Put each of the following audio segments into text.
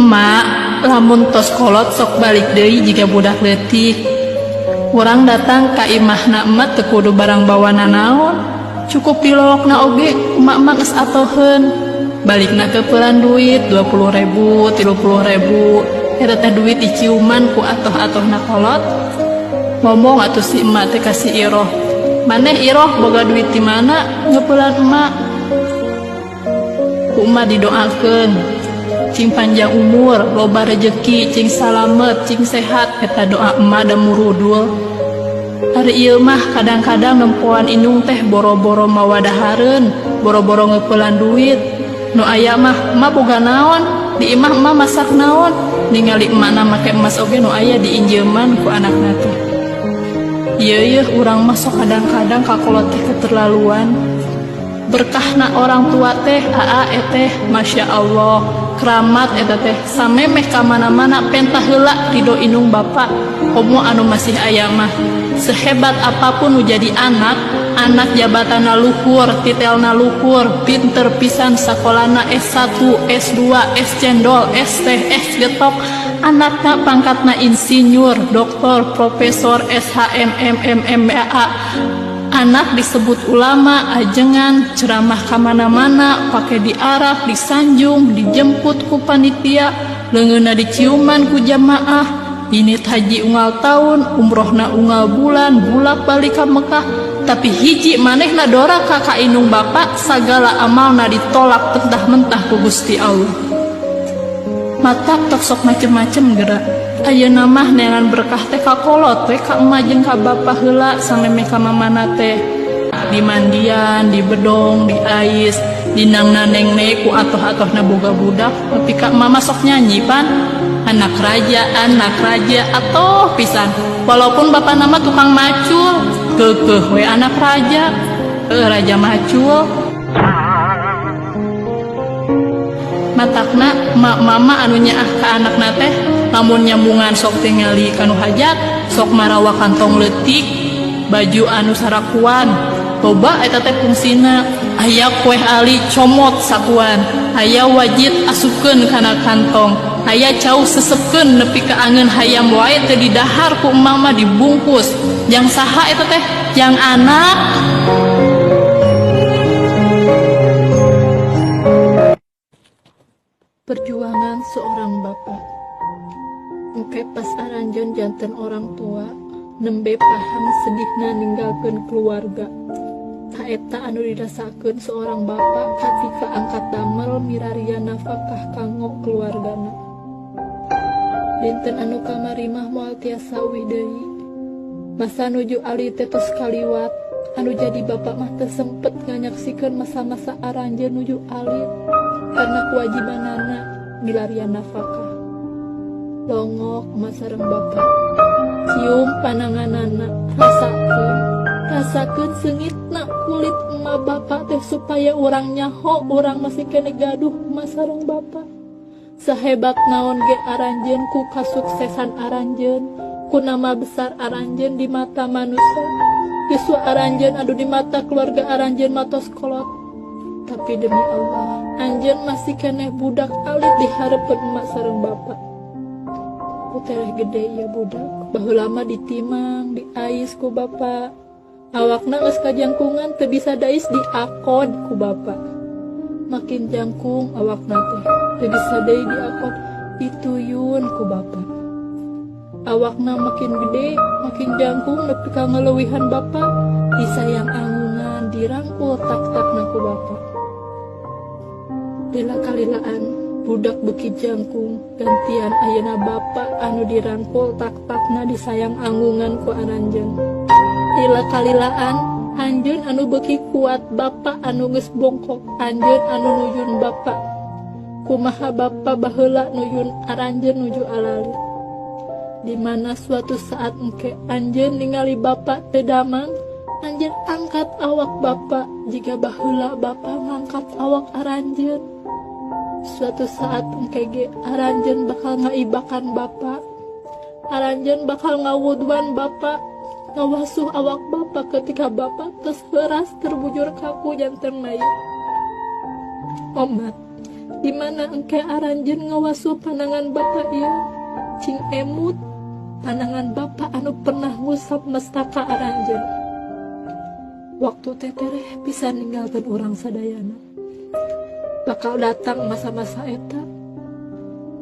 Emak lamun tos kolot sok balik deui jiga budak leutik. Urang datang ka imahna emak teu kudu barang bawa nanaon. Cukup dilolokna oge emak mah geus atoheun. Balikna keupelan duit 20 ribu, 30 ribu. Eta teh duit diciuman ku atoh-atohna kolot. Ngomong atuh si emak teh ka si Iroh. Maneh, Iroh, boga duit di mana ngeupelan emak? Ku emak didoakeun. Cing panjang umur, loba rejeki, cing salamet, cing sehat, eta doa emak da murudul. Ari ieu mah kadang-kadang nempoan indung teh boro-boro mawa dahareun, boro-boro ngeupelan duit. Nu aya mah, "Emak boga naon? Di imah emak masak naon?" Ningali emakna make emas oge nu aya diinjeuman ku anakna teh. Ieu yeuh urang mah sok kadang-kadang ka kolot teh keterlaluan. Berkahna orang tua teh, aa eteh, Masya Allah, keramat eta teh, samemeh ka mana-mana penta heula ridho indung bapa, komo anu masih aya mah. Sehebat apapun nu jadi anak, anak jabatanna luhur, titelna luhur, pinter pisan sakolana S1, S2, S cendol, S teh, S getok, anakna pangkatna insinyur, doktor, profesor, SHM, M M M A, anak disebut ulama, ajengan, ceramah kamana-mana, pake diarak, disanjung, dijemput ku panitia, leungeunna diciuman ku jamaah, ini haji unggal tahun, umrohna unggal bulan, bulak-balik ka Mekah, tapi hiji manehna doraka ka indung bapa, sagala amalna ditolak mentah-mentah ku Gusti Allah. Matak tok sok macem-macem gerak. Ayeuna mah neangan berkah teh ka kolot we, ka emak jeung ka bapa heula samemeh ka mamana teh. Dimandian, dibedong, diais, dinangna neng ku atoh-atohna boga budak, tapi ka emak mah sok nyanyi pan. Anak raja, atoh pisan. Walaupun bapana mah tukang macul, keukeuh we anak raja, raja macul. Matakna ma mama anu nyaah ka anakna teh lamun nyambungan sok tingali kanu hajat, sok marawa kantong leutik, baju anu sarakuan. Loba eta teh fungsina. Aya kue ali comot sakuan, aya wajit asupkeun kana kantong, aya cau sesepkeun nepi ka angeun hayam wae teu didahar ku emak mah dibungkus. Jang saha eta teh? Jang anak. Perjuangan seorang bapak. Engke pas aranjeun janten orang tua, nembe paham sedihna ninggalkeun keluarga. Tah eta anu dirasakeun seorang bapak katika angkat damel miraria nafkah kanggo keluargana. Dinten anu kamari mah moal tiasa uih deui. Masa nuju alit teh tos kaliwat, anu jadi bapak mah teu sempet nganyaksikeun masa-masa aranjeun nuju alit karena kewajibanana milarian nafkah. Longok emak sareng bapak. Cium pananganana, rasakeun, rasakeun seungitna kulit emak bapak teh supaya urang nyaho urang masih keneh gaduh emak sareng bapak. Sahebat naon ge aranjeun, ku kasuksesan aranjeun, ku nama besar aranjeun di mata manusia, yuswa aranjeun anu di mata keluarga aranjeun matos kolot. Tapi demi Allah, anjeun masih keneh budak alit di hareupeun emak sareng bapak. Ku tereh gede ya budak, baheula mah ditimang, diais ku bapak. Awakna geus kajangkungan teu bisa dais, diakod ku bapak. Makin jangkung awakna teh, teu bisa deui diakod, dituyun ku bapak. Awakna makin gede, makin jangkung nepi ka ngaleuwihan bapak, disayang angungan, dirangkul tak-takna ku bapak. Lila kalilaan budak beuki jangkung, gantian ayeuna bapak anu dirangkul tak-takna, disayang angungan ku aranjeun. Lila kalilaan anjeun anu beuki kuat, bapak anu geus bongkok, anjeun anu nuyun bapak. Kumaha bapak baheula nuyun aranjeun nuju alalit. Di mana suatu saat engke anjeun ningali bapak teu damang, anjeun angkat awak bapak jiga baheula bapak ngangkat awak aranjeun. Suatu saat engke ge aranjeun bakal ngaibakan bapak. Aranjeun bakal ngawuduan bapak, ngawasuh awak bapak ketika bapak tos heuras terbujur kaku janten mayit. Omat, Di mana engke aranjeun ngawasul panangan Bapak ieu, cing emut panangan Bapak anu pernah ngusap mestaka aranjeun. Waktu teh tereh bisa ninggalkeun urang sadayana. Bakal datang masa-masa eta.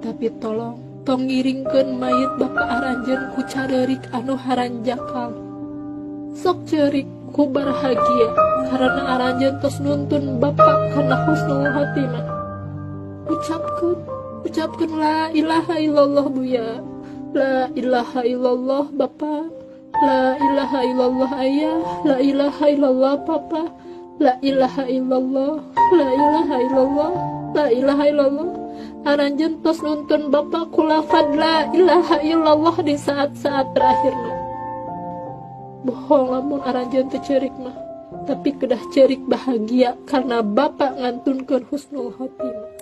Tapi tolong tong ngiringkeun mayit Bapak aranjeun ku careurik anu haranjakal. Sok ceurik ku bahagia karena aranjeun tos nuntun Bapak kana husnul khotimah. Ucapkeun, ucapkeun la ilaha illallah, Buya. La ilaha illallah, Bapak. La ilaha illallah, Ayah. La ilaha illallah, Papa. La ilaha illallah. La ilaha illallah. La ilaha illallah. Aranjeun tos nuntun Bapak ku lafad la ilaha illallah di saat-saat terakhirna. Bohong lamun aranjeun teu ceurik mah, tapi kedah ceurik bahagia karena Bapak ngantunkeun husnul khotimah.